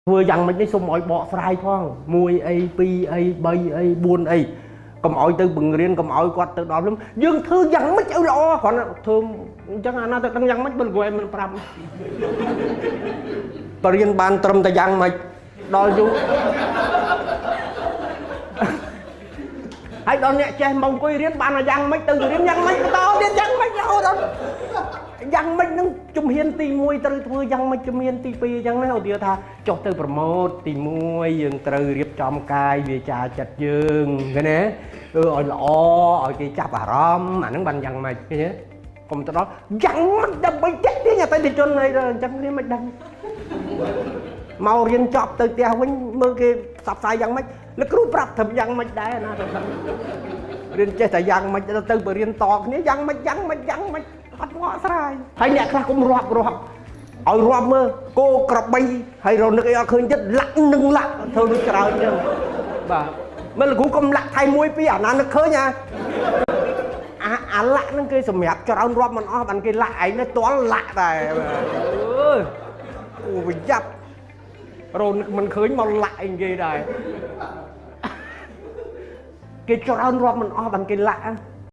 ធ្វើយ៉ាងម៉េចនេះ សូមឲ្យបកស្រាយផង 1 អី 2 អី 3 អី 4 អី កុំឲ្យទៅបង្រៀន កុំឲ្យគាត់ទៅដល់យើងធ្វើយ៉ាងម៉េចឲ្យល្អ គ្រាន់តែធ្វើអញ្ចឹង អាណាទៅដឹងយ៉ាងម៉េច បើលោកឯងមិនប្រាប់ បរៀនបានត្រឹមតែយ៉ាងម៉េច ដល់យូរហើយ ដល់អ្នកចេះមកអង្គុយរៀនបានយ៉ាងម៉េច ទៅរៀនយ៉ាងម៉េចបន្តទៀត យ៉ាងម៉េចរហូតដល់យ៉ាងម៉េចនឹង ជំហានទី1ត្រូវធ្វើយ៉ាងម៉េច ជំហានទី2អញ្ចឹងណា។ ឧទាហរណ៍ថាចុះទៅប្រម៉ូទ ទី1យើងត្រូវរៀបចំកាយវាចាចិត្តយើង ឃើញទេ ឲ្យល្អ ឲ្យគេចាប់អារម្មណ៍ អាហ្នឹងបានយ៉ាងម៉េច ឃើញទេ? កុំទៅដល់យ៉ាងម៉េចដើម្បីតាក់ទាញអតិថិជនអីទៅអញ្ចឹង គ្នាមិនដឹង មករៀនចប់ទៅផ្ទះវិញ មើលគេផ្សព្វផ្សាយយ៉ាងម៉េច លោកគ្រូប្រាប់ត្រឹមយ៉ាងម៉េចដែរណា ទៅដឹងរៀនចេះតែយ៉ាងម៉េច ទៅបរៀនតគ្នាយ៉ាងម៉េច យ៉ាងម៉េច យ៉ាងម៉េច អត់បកស្រាយហើយ។ អ្នកខ្លះកុំរាប់ រាប់ឲ្យរាប់មើលគោក្របី ហើយរនឹកអីអត់ឃើញទៀត លាក់នឹងលាក់ធ្វើដូចច្រើនចឹង បាទ មើលលោកគ្រូកុំលាក់ថៃ1 2 អាណានឹកឃើញ អាអាលាក់ហ្នឹងគេសម្រាប់ច្រើនរាប់មិនអស់បានគេលាក់ ឯងនេះតល់លាក់ដែរ អើយអូប្រយ័ត្នរនឹកមិនឃើញមកលាក់អីគេដែរ គេច្រើនរាប់មិនអស់បានគេលាក់